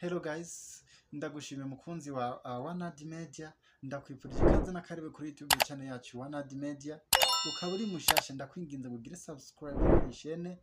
Hello guys, ndagushimiye mukunzi wa Wanad Media, ndakwifurije ikaze n'akaribu kuri YouTube channel yacu Wanad Media. Ukaba uri mushasha, ndakwinginze ngo ugire subscribe kuri chaîne.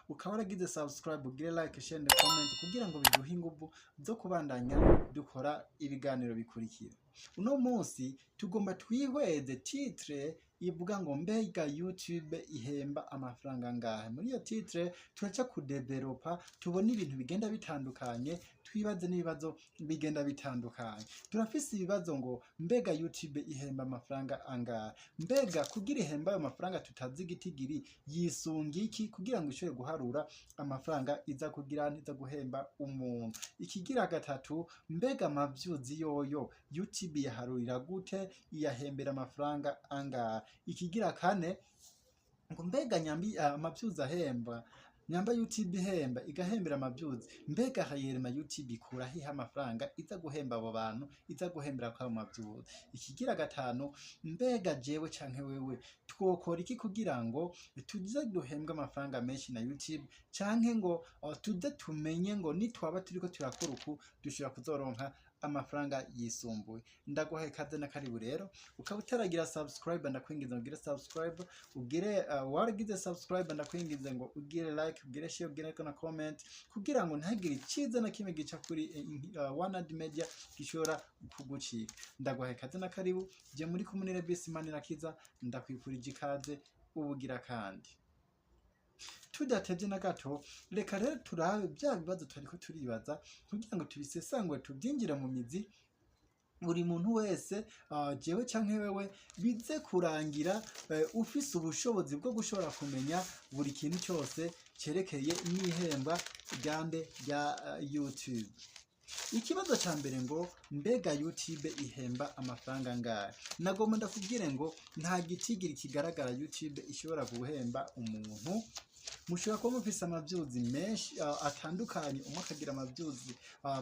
Ukaba waragize subscribe, ugire like, share and comment kugira ngo biduhe inguvu zo kubandanya dukora ibiganiro bikurikira. Uno munsi tugomba twihweze titre ivuga ngo: "Mbega YouTube ihemba amafaranga angahe?" Muri iyo titre turaca kudevelopa, tubona ibintu bigenda bitandukanye, twibaze n'ibibazo bigenda bitandukanye. Turafise ibibazo ngo: mbega YouTube ihemba amafaranga angahe? Mbega kugira ihemba ayo mafaranga tutazi igitigiri, yisunga iki kugira ngo ishobore guharura amafaranga iza kugira iza guhemba umuntu? Ikigira gatatu: mbega ama views yoyo YouTube yaharurira gute, iyahembera amafaranga angahe? Ikigira kane ngo: mbega nyambi ama views ahemba, nyamba YouTube ihemba, igahembera ama views, mbega hayerema YouTube ikura hihe amafaranga iza guhemba abo bantu, iza guhembera kw'ayo ma views? Ikigira gatanu: mbega jewe canke wewe twokora iki kugira ngo tuze duhembwe amafaranga menshi na YouTube, canke ngo tuze tumenye ngo nitwaba turiko turakora uku dushobora kuzoronka amafaranga yisumbuye? Ndaguhaye ikaze na karibu. Rero ukaba utaragira subscribe, ndakwinginze ngo ugire subscribe, ugire waragize subscribe, ndakwinginze ngo ugire like, ugire share, ugire na comment kugira ngo ntihagire iciza na kimwe gica kuri Wanad Media gishobora kugucika. Ndaguhaye ikaze na karibu. Je muri kumwe na Bisi Manirakiza, ndakwifurije ikaze ubugira kandi. Tudatevye na gato, reka rero turabe bya bibazo turiko turibaza kugira ngo tubisesangure, tubyinjire mu mizi, buri muntu wese, jewe canke wewe, bize kurangira ufise ubushobozi bwo gushobora kumenya buri kintu cyose cerekeye n'ihembwa ryande rya YouTube. Ikibazo ca mbere ngo: mbega YouTube ihemba amafaranga angahe? Nagomba ndakubwire ngo nta gitigiri kigaragara YouTube ishobora guhemba umuntu. Mushobora kuba mufise ama views menshi atandukanye, umwe akagira ama views,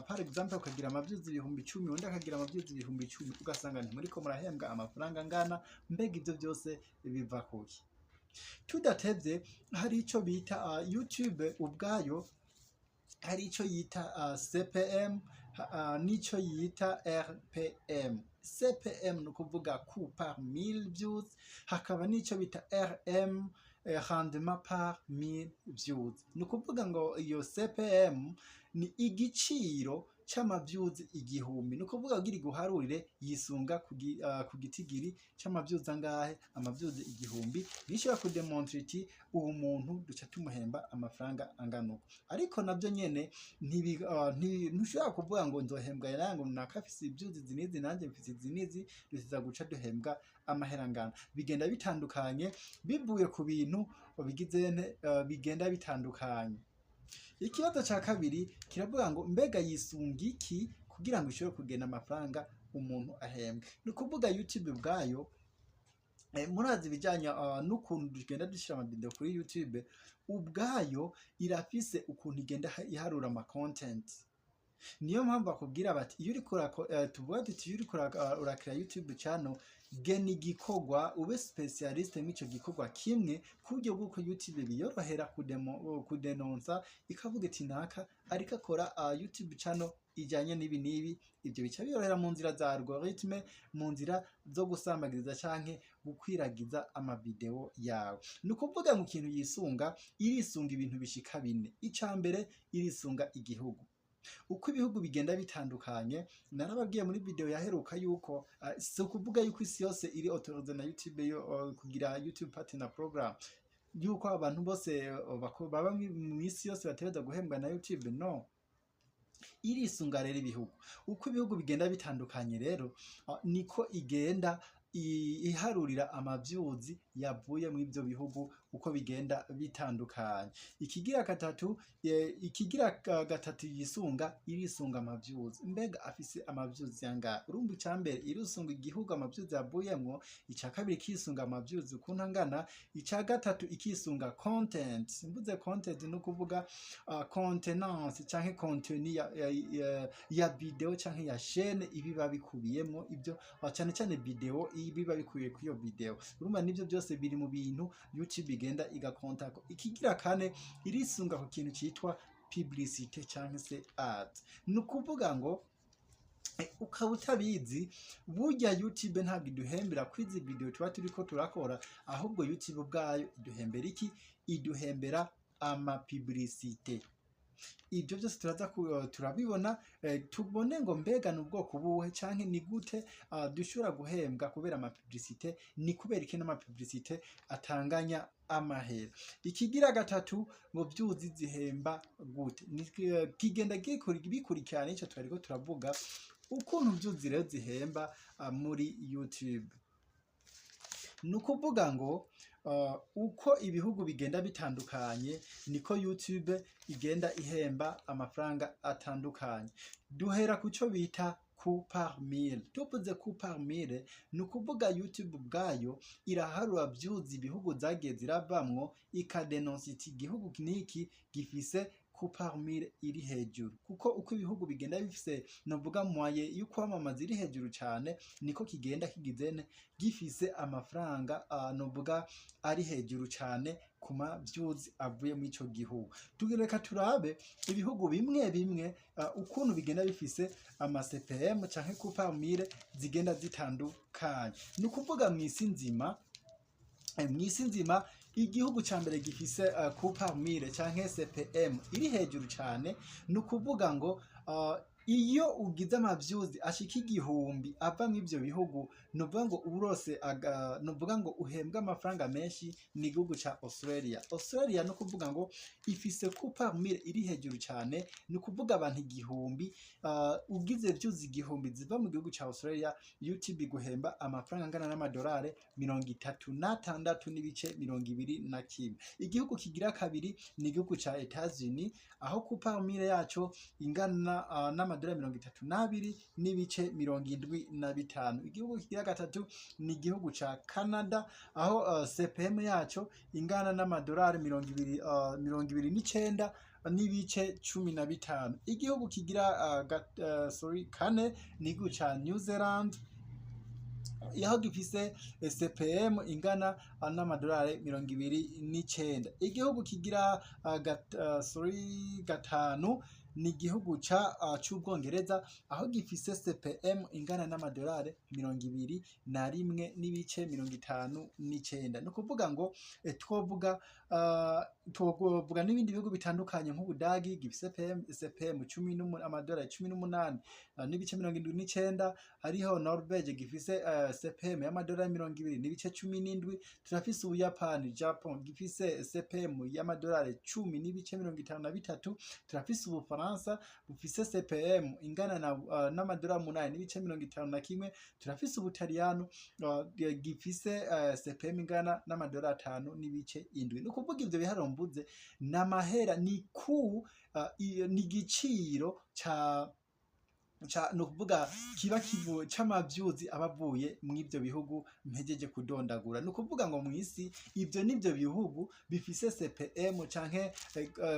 par exemple ukagira ama views 10.000, undi akagira ama views 10.000, ugasanga ntimuriko murahembwa amafaranga angana. Mbega ivyo byose biva kuki? Tudatevye, hari ico bita YouTube ubwayo, hari ico yita CPM n'ico yita RPM. CPM ni ukuvuga coût par mille views, hakaba n'ico bita RM, rendement par mille views. Ni ukuvuga ngo iyo CPM ni igiciro c'ama views 1000. Ni ukuvuga kugira iguharurire yisunga ku gitigiri c'ama views angahe? Ama views 1000 nishobora kudemontra iti uwo muntu duca tumuhemba amafaranga angana uko. Ariko navyo nyene ntushobora kuvuga ngo nzohembwa aya, ngo naka afise views izi n'izi, nanjye mfise izi n'izi, dusiza guca duhembwa amahera angana. Bigenda bitandukanye bivuye ku bintu bigize bigenda bitandukanye. Ikibazo ca kabiri kiravuga ngo: mbega yisunga iki kugira ngo ishobore kugena amafaranga umuntu ahembwe? Ni ukuvuga YouTube ubwayo, murazi ibijanye n'ukuntu tugenda dushira ama video kuri YouTube, ubwayo irafise ukuntu igenda iharura ama content. Niyo mpamvu bakubwira bati iyo uriko tuvuga tuti iyo uriko urakira YouTube channel, gena igikorwa, ube spécialiste mw'ico gikorwa kimwe, ku buryo bw'uko YouTube biyorohera kudenonsa, ikavuga iti naka ariko akora YouTube channel ijanye n'ibi n'ibi. Ibyo bica biyorohera mu nzira za algorithme, mu nzira zo gusambagiriza canke gukwiragiza ama video yawe. Ni ukuvuga ngo ikintu yisunga, irisunga ibintu bishika bine. Ica mbere, irisunga igihugu, uko ibihugu bigenda bitandukanye. Narababwiye muri video yaheruka yuko si ukuvuga yuko isi yose iri autorisé na YouTube yo kugira YouTube Partner Program, yuko abantu bose baba mu isi yose bategerezwa guhembwa na YouTube. No irisunga rero ibihugu, uko ibihugu bigenda bitandukanye rero niko igenda iharurira ama views yavuye mu ivyo bihugu uko bigenda bitandukanye. Ikigira gatatu yisunga, irisunga ama views. Mbega afise ama views yangahe? Urumva, ica mbere irisunga igihugu ama views yavuyemwo, ica kabiri ikisunga ama views ukuntu angana, ica gatatu ikisunga content. Mvuze content ni ukuvuga contenance canke contenu ya video canke ya chaîne, ibiba bikubiyemwo ibyo, cane cane video, ibiba bikubiye kuri iyo video. Urumva nivyo byose biri mu bintu YouTube igenda igakontako. Ikigira kane, irisunga ku kintu citwa publicité cyangwa se ads. Ni ukuvuga ngo ukaba utabizi, burya YouTube ntabwo iduhembera kwizi video tuba turiko turakora, ahubwo YouTube ubwayo iduhembera iki? Iduhembera ama publicité. Ibyo byose turaza turabibona, tubone ngo mbega ni ubwoko buhe canke ni gute dushobora guhembwa kubera ama publicité, ni kubera iki n'ama publicité atanganya amahera. Ikigira gatatu, ngo views zihemba gute? Kigenda bikurikirana ico twariko turavuga, ukuntu views rero zihemba muri YouTube. Ni ukuvuga ngo uko ibihugu bigenda bitandukanye, niko YouTube igenda ihemba amafaranga atandukanye. Duhera ku cyo bita coût par mille. Tuvuze coût par mille, ni ukuvuga YouTube ubwayo iraharura views ibihugu zagiye ziravamwo, ikadenonsa iti igihugu niki gifise coût par mille iri hejuru, kuko uko ibihugu bigenda bifise, novuga, moyen yo kwamamaza iri hejuru cyane, niko kigenda kigizene gifise amafaranga novuga ari hejuru cyane ku ma views avuye muri ico gihugu. Tugereka turabe ibihugu bimwe bimwe ukuntu bigenda bifise ama CPM canke coût par mille zigenda zitandukanye. Ni ukuvuga mw'isi nzima igihugu ca mbere gifise coût par mille canke CPM iri hejuru cane, ni ukuvuga ngo iyo ugize ama views ashika 1000 ava mw'ivyo bihugu, ni ukuvuga ngo urose, ni ukuvuga ngo uhembwa amafaranga menshi, ni igihugu ca Australia. Australia, ni ukuvuga ngo ifise coût par mille iri hejuru cane. Ni ukuvuga abantu 1000, ugize views 1000 ziva mu gihugu ca Australia, YouTube iguhemba amafaranga angana n'amadolari 36.21. Igihugu kigira kabiri ni igihugu ca Etats-Unis, aho coût par mille yaco ingana n'amadolari 32.75. Igihugu kigira gatatu ni igihugu ca Canada, aho CPM yaco ingana n'amadolari 29.15. Igihugu kigira sorry, kane ni igihugu ca New Zealand, aho gifise CPM ingana n'amadolari 29. Igihugu kigira sorry, gatanu ni igihugu ca c'Ubwongereza, aho gifise CPM ingana n'amadolari 21.59. Ni ukuvuga ngo twovuga n'ibindi bihugu bitandukanye nk'Ubudagi gifise CPM amadolari 18.79. Hariho Norvege gifise CPM y'amadolari 20.17. Turafise Ubuyapani, Japon, gifise CPM y'amadolari 10.53. Turafise Ubufaransa bufise CPM ingana n'amadolari 8.51. Turafise Ubutaliyano gifise CPM ingana n'amadolari 5.7. Ni ukuvuga ivyo biharuro mvuze n'amahera, ni ku ni igiciro ca ni ukuvuga kiba kivu c'ama views aba avuye mw'ivyo bihugu mpejeje kudondagura. Ni ukuvuga ngo mw'isi ivyo nivyo bihugu bifise CPM canke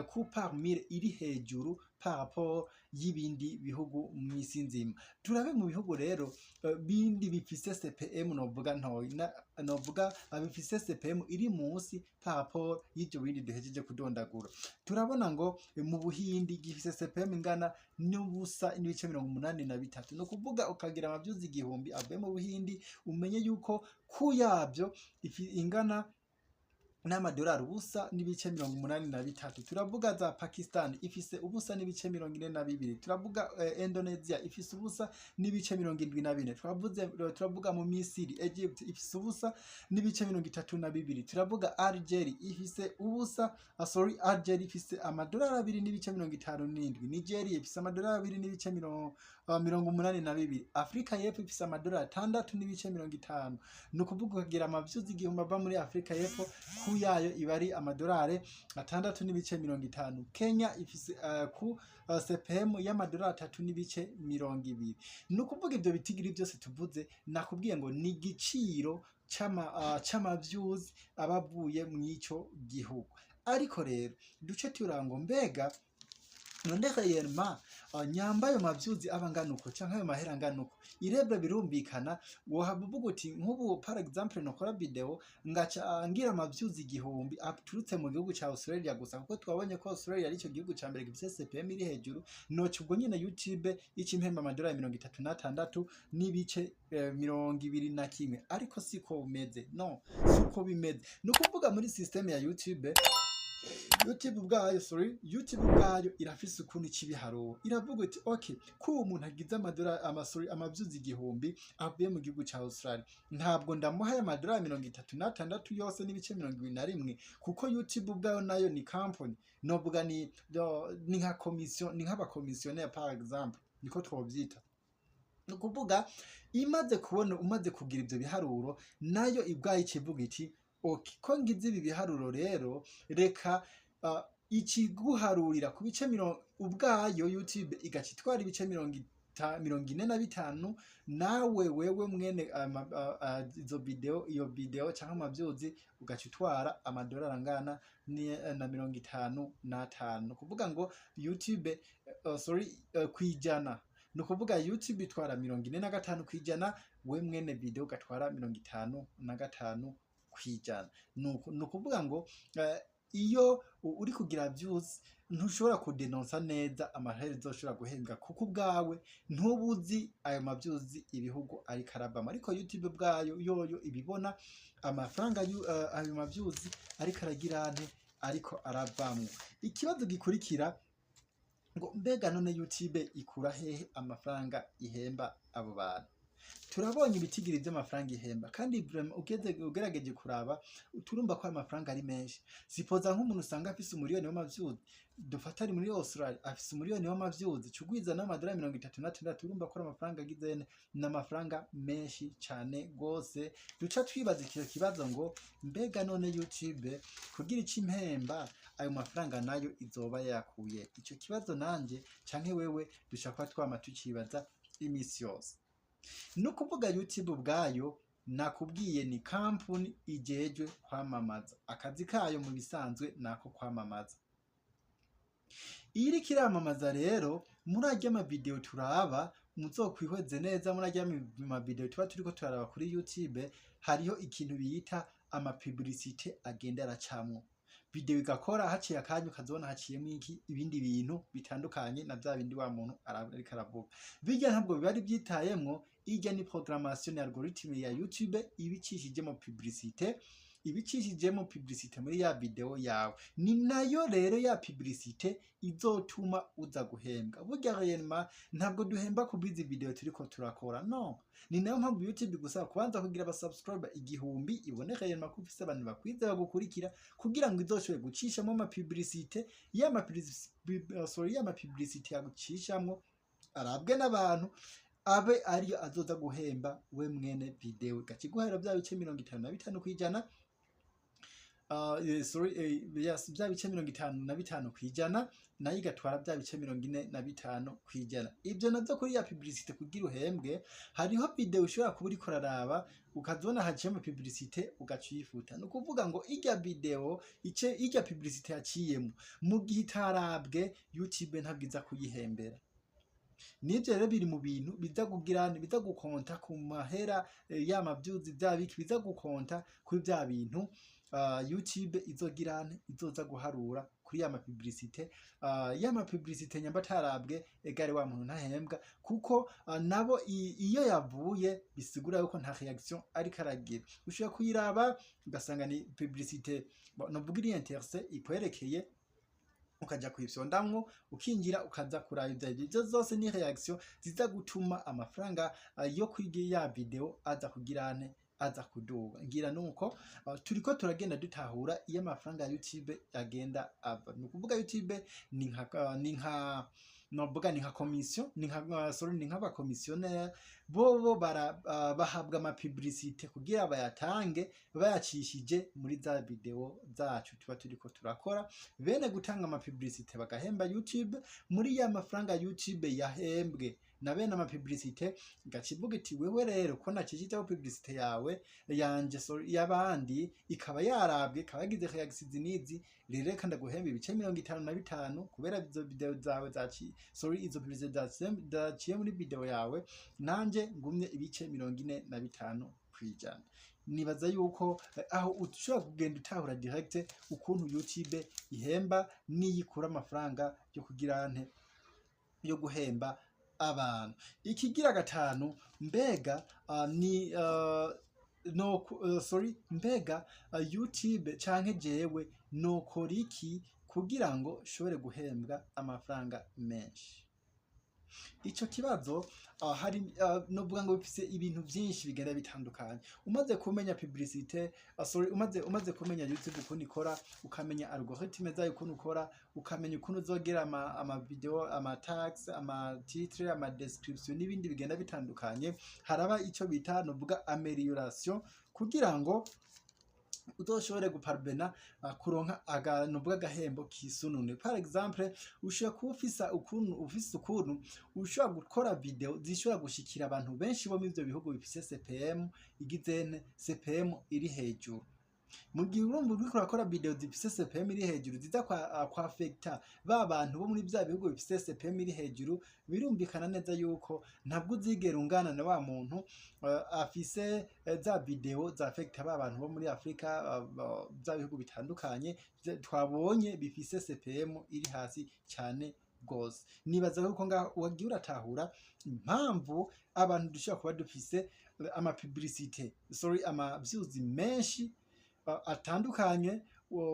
coût par mille iri hejuru par rapport y'ibindi bihugu mw'isi nzima. Turabe mu bihugu rero bindi bifise CPM novuga ntoyi, novuga bifise CPM iri munsi par rapport y'ivyo bindi duhejeje kudondagura. Turabona ngo mu Buhindi gifise CPM ingana n'0.83. Ni ukuvuga ukagira ama views 1000 avuye mu Buhindi, umenye yuko ku yavyo ingana n'amadolari 0.83. Turavuga za Pakistan ifise 0.42. Turavuga Indonesia ifise 0.74. Turavuze, turavuga mu Misiri, Egypt, ifise 0.32. Turavuga Algeria ifise ubusa, sorry, Algeria ifise amadolari 2.57. Nigeria ifise amadolari 2.82. Afrika y'Epfo ifise amadolari 6.50. Ni ukuvuga ukagira ama views 1000 ava muri Afrika y'Epfo, ku yayo iba ari amadolari 6.50. Kenya ifise ku CPM y'amadolari 3.20. Ni ukuvuga ivyo bitigiri byose tuvuze, nakubwiye ngo ni igiciro c'ama views aba avuye mw'ico gihugu. Ariko rero duce turango mbega None réellement, nyamba ayo ma views aba angana uko canke ayo mahera angana uko, irebwe birumvikana, wohava uvuga uti nk'ubu par exemple nokora video ngaca ngira ama views 1000 aturutse mu gihugu ca Australia gusa, kuko twabonye ko Australia ari ico gihugu ca mbere gifise CPM iri hejuru, noca ubwo nyene YouTube ica impemba amadolari 36 n'ibice 21. Ariko siko bimeze, no siko bimeze. Ni ukuvuga muri système ya YouTube, YouTube ubwayo, sorry, YouTube ubwayo irafise ukuntu ica ibiharuro. Iravuga iti: "Okay, ko uwo muntu agize amadolari ama, sorry, ama views 1000 avuye mu gihugu ca Australia, ntabwo ndamuhaye amadolari 36 yose n'ibice 21," kuko YouTube ubwayo nayo ni company, novuga ni nka commission, ni nk'abakomisiyoneri par exemple, niko twovyita. Ni ukuvuga imaze kubona, umaze kugira ivyo biharuro, nayo ubwayo ica ivuga iti: "Okay, ko ngize ibi biharuro rero, reka ikiguharurira ku bice mirongo." Ubwayo YouTube igaca itwara ibice 45, nawe wewe mwene izo video, iyo video canke ama views, ugaca utwara amadolari angana na 55. Ni ukuvuga ngo YouTube, sorry, kwijana, ni ukuvuga YouTube itwara 45%, we mwene video ugatwara 55%. Ni ukuvuga ngo iyo uri kugira views ntushobora kudenonsa neza amahera uzoshobora guhembwa, kuko ubwawe ntubuzi ayo ma views ibihugu ariko aravamo. Ariko YouTube ubwayo yoyo ibibona amafaranga ayo ma views ariko aragira ante, ariko aravamwo. Ikibazo gikurikira ngo: mbega none YouTube ikura hehe amafaranga ihemba abo bantu? Turabonye ibitigiri by'amafaranga ihemba, kandi vraiment ugeze ugerageje kuraba turumva ko ayo mafaranga ari menshi. Sipoza nk'umuntu usanga afise 1 miliyoni w'ama views, dufata ari muri Australia, afise 1 miliyoni w'ama views, cugwiza n'amadolari 36, urumva ko ari amafaranga agize n'amafaranga menshi cane gose. Duca twibaza ikiyo kibazo ngo: mbega none YouTube kugira ico impemba, ayo mafaranga nayo izoba yakuye? Ico kibazo nanje canke wewe duca kuba twama tucibaza imisi yose. Ni ukuvuga YouTube ubwayo, nakubwiye, ni kampuni ijejwe kwamamaza. Akazi kayo mu bisanzwe nako kwamamaza. Iyo iriko iramamaza rero muri arya mavideo turaba, muzokwihweze neza, muri arya mavideo tuba turiko turaraba kuri YouTube, hariho ikintu bita ama publicité agenda aracamwo. Video igakora, haciye akanya ukazibona haciyemwo iki, ibindi bintu bitandukanye na vya bindi wa muntu ariko aravuga. Birya ntabwo biba ari byitayemwo, irya ni programmation, ni algorithme ya YouTube ibicishijemo publicité, ibicishijemo publicité muri ya video yawe. Ni nayo rero ya publicité izotuma uza guhembwa. Burya réellement ntabwo duhemba ku bw'izi video turiko turakora, no. Ni nayo mpamvu YouTube igusaba kubanza kugira aba subscriber 1000, ibone réellement ko ufise abantu bakwize bagukurikira, kugira ngo izoshobore gucishamo ama publicité. Ya ma sorry, ya ma publicité yagucishamwo arabwe n'abantu, abe ariyo azoza guhemba we mwene video, gakiguhera bya bice 55%, sorry, yes, bya bice 55%, nayo igatwara bya bice 45%. Ibyo navyo kuri ya publicité. Kugira uhembwe, hariho video ushobora kuba uriko uraraba ukazibona haciyemo publicité, ugaca uyifuta. Ni ukuvuga ngo irya video ice irya publicité yaciyemo, mu gihe itarabwe, YouTube ntabwo iza kuyihembera. Nivyo rero biri mu bintu biza kugira, biza gukonta ku mahera ya ma views, bya biki biza gukonta kuri bya bintu YouTube izogira nte, izoza guharura kuri ya ma publicité. Ya ma publicité nyamba atarabwe, egare wa muntu ntahembwa, kuko nabo iyo yavuye bisigura yuko nta réaction ariko aragira. Ushobora kuyiraba ugasanga ni publicité, bon, novuga iri intéressé ikwerekeye, ukaja kuyifyondamwo, ukinjira, ukaza kuraba ivyo arivyo. Ivyo zose ni réaction ziza gutuma amafaranga yo kuri ya video aza kugira ane, aza kuduga. Ngira nuko turiko turagenda dutahura iyo amafaranga ya YouTube agenda ava. Ni ukuvuga YouTube ni nka novuga ni nka commission, ni nka sorry, ni nk'abakomisiyoneri. Bobo bahabwa ama publicité kugira bayatange bayacishije muri za video zacu tuba turiko turakora. Bene gutanga ama publicité bagahemba YouTube. Muri ya mafaranga YouTube yahembwe na bene ama publicité, igaca ivuga iti: "Wewe rero ko nacishijeho publicité yawe, yanje, sorry, y'abandi, ikaba yarabwe, ikaba yagize reaction izi n'izi, rero reka ndaguhemba ibice 55 kubera izo video zawe zaci, sorry, izo publicité zaciye muri video yawe, nanje ngumye ibice 45%." Nibaza yuko aho ushobora kugenda utahura direct ukuntu YouTube ihemba n'iyikura amafaranga yo kugira nte, yo guhemba abantu. Ikigira gatanu, mbega ni no sorry, mbega YouTube canke jewe nokora iki kugira ngo nshobore guhembwa amafaranga menshi? Ico kibazo hari novuga ngo bifise ibintu vyinshi bigenda bitandukanye. Umaze kumenya publicité, sorry, umaze kumenya YouTube ukuntu ikora, ukamenya algorithme zayo ukuntu ukora, ukamenya ukuntu uzogera ama video, ama tags, ama titre, ama description n'ibindi bigenda bitandukanye, haraba ico bita, novuga, amélioration kugira ngo uzoshobore guparvena kuronka novuga agahembo kisunune. Par exemple, ushobora kuba ufise ukuntu ushobora gukora video zishobora gushikira abantu benshi bo muri ivyo bihugu bifise CPM igizene, CPM iri hejuru. Mu gihe urumva uriko urakora video zifise CPM iri hejuru, ziza kwa affecta ba bantu bo muri vya bihugu bifise CPM iri hejuru, birumvikana neza yuko ntabwo uzigera ungana na wa muntu afise za video za affecta ba bantu bo muri Afrika, vya bihugu bitandukanye twabonye bifise CPM iri hasi cyane gose. Nibaza yuko ngaho wagiye uratahura impamvu abantu dushobora kuba dufise ama publicité, sorry, ama views menshi atandukanye,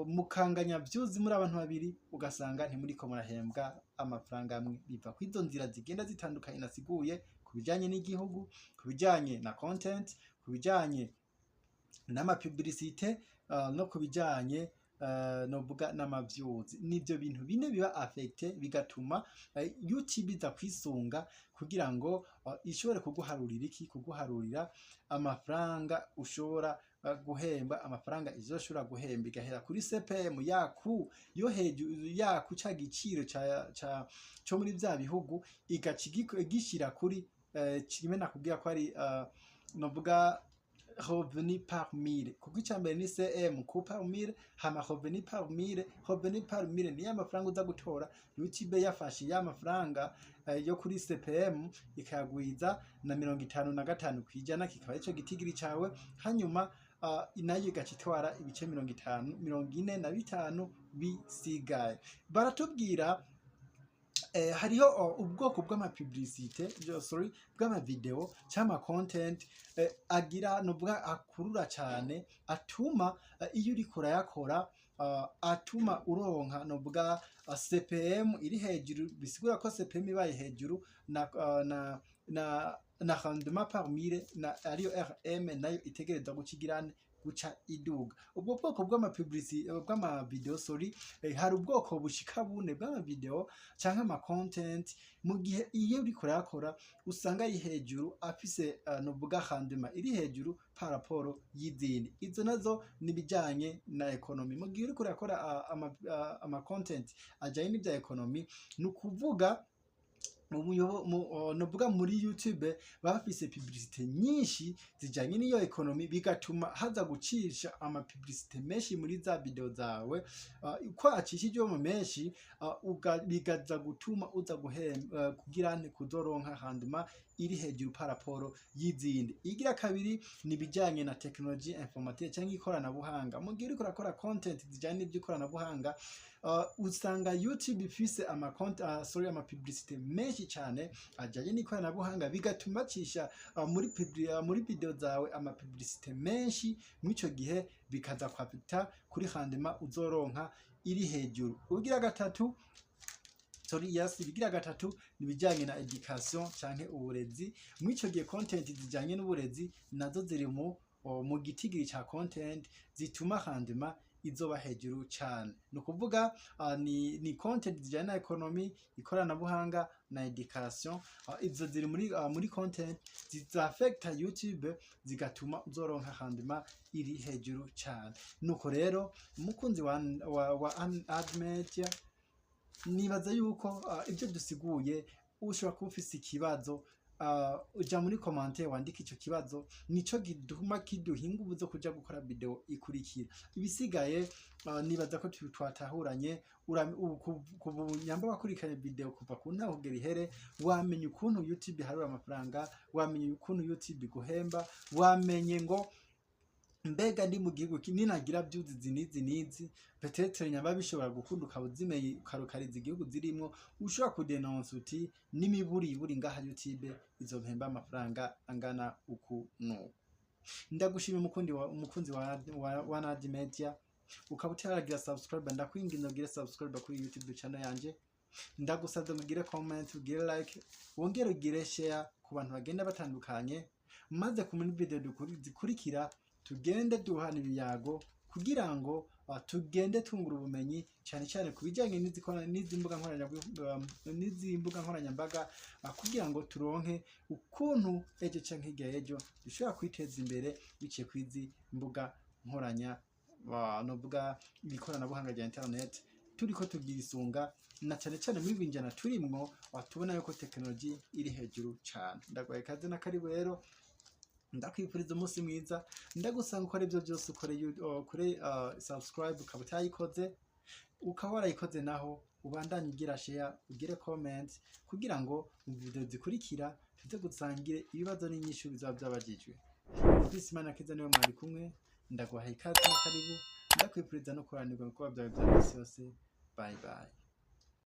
mukanganya views muri abantu babiri, ugasanga ntimuriko murahembwa amafaranga amwe. Biva kw'izo nzira zigenda zitandukanye nasiguye, ku bijanye n'igihugu, ku bijanye na content, ku bijanye n'ama publicité, no ku bijanye novuga n'ama views. Nivyo bintu bine biba affecté, bigatuma YouTube iza kwisunga kugira ngo ishobore kuguharurira iki, kuguharurira amafaranga ushobora guhemba, amafaranga izoshobora guhemba, igahera kuri CPM yaku yo hejuru, yaku ca giciro ca co muri vya bihugu, igaca igishira kuri kimwe nakubwira ko ari novuga revenu par mille, kuko icya mbere ni CM, coût par mille, hama revenu par mille. Revenu par mille ni ya mafaranga uza gutora YouTube yafashe ya mafaranga yo kuri CPM ikayagwiza na 55%, kikaba ico gitigiri cawe, hanyuma nayo igaca itwara ibice 50, 45 bisigaye. Baratubwira hariho ubwoko bw'ama publicité, sorry, bw'ama video cyangwa content agira, novuga, akurura cyane, atuma iyo uriko urayakora atuma uronka, novuga, CPM iri hejuru. Bisigura ko CPM ibaye hejuru na rendement par mille, na ariyo RM, nayo itegerezwa guca igirane, guca iduga. Ubwo bwoko bw'ama publicité, bw'ama video, sorry, hari ubwoko bushika bune bw'ama video canke ama content, mu gihe iyo uriko urayakora usanga ari hejuru, afise novuga rendement iri hejuru par rapport y'izindi. Izo nazo ni ibijanye na économie. Mu gihe uriko urakora ama content ajanye n'ivya économie, ni ukuvuga novuga muri YouTube bafise publicité nyinshi zijanye n'iyo économie, bigatuma haza gucisha ama publicité menshi muri za video zawe. Uko acishije mu menshi, bigaza gutuma uza guhemba, kugira nte, kuzoronka rendement iri hejuru par rapport y'izindi. Igira kabiri ni ibijanye na technologie informatique cyangwa ikoranabuhanga. Mu gihe uriko urakora content zijanye n'ivy'ikoranabuhanga, usanga YouTube ifise ama sorry, ama publicité menshi cyane ajanye n'ikoranabuhanga, bigatuma bacisha muri video zawe ama publicité menshi. Mw'ico gihe bikaza kwafita kuri rendement uzoronka iri hejuru. Ugira gatatu, sorry, yes, ibigira gatatu ni ibijyanye na education canke uburezi. Mw'ico gihe content zijyanye n'uburezi nazo ziri mu gitigiri ca content zituma rendement izoba hejuru cyane. Ni ukuvuga ni content zijyanye na économie, ikoranabuhanga na education. Izo ziri muri content zizafecta YouTube, zigatuma uzoronka rendement iri hejuru cyane. Nuko rero, umukunzi wa Ad Media, nibaza yuko ibyo dusiguye Ushobora kuba ufise ikibazo, uja muri commentaire wandika ico kibazo, nico gituma kiduha inguvu zo kuja gukora video ikurikira. Ibisigaye, nibaza ko twatahuranye. Kuva ubu, nyamba wakurikiranye video kuva ku ntango kugera ihere, wamenye ukuntu YouTube iharura amafaranga, wamenye ukuntu YouTube iguhemba, wamenye ngo mbega ndi mu gihugu ninagira views izi n'izi n'izi, peut-être nyamba bishobora gukunda ukaba uzimenye, ukarukariza igihugu zirimwo, ushobora kudenonsa uti n'imiburi iburi ngaha YouTube izompemba amafaranga angana uku nuku. Ndagushimye umukunzi wa Nadi Media. Ukaba utaragira subscribe, ndakwinginze ugire subscribe kuri YouTube channel yanje. Ndagusabye ngo ugire comment, ugire like, wongere ugire share ku bantu bagenda batandukanye, maze ku muri video zikurikira tugende duhana ibiyago kugira ngo tugende twungura ubumenyi, cyane cyane ku bijyanye n'izi mbuga nkoranyambaga, kugira ngo turonke ukuntu ejo canke hirya y'ejo dushobora kwiteza imbere biciye ku izi mbuga nkoranya, novuga ikoranabuhanga rya internet, turiko tugisunga na cyane cyane muri binjana turimwo, tubona yuko tekinoloji iri hejuru cyane. Ndaguhaye ikaze na karibu rero, ndakwifuriza umunsi mwiza, ndagusanga ukora ibyo byose, ukore subscribe ukaba utayikoze, ukaba warayikoze naho ubandanye ugira share, ugire comment, kugira ngo mu video zikurikira tuze gusangire ibibazo n'inyishu bizaba byabagijwe. Imana kiza niwe mwari kumwe. Ndaguhaye ikaze na karibu, ndakwifuriza no kuranirwa ibikorwa byawe bya minsi yose. Bye bye.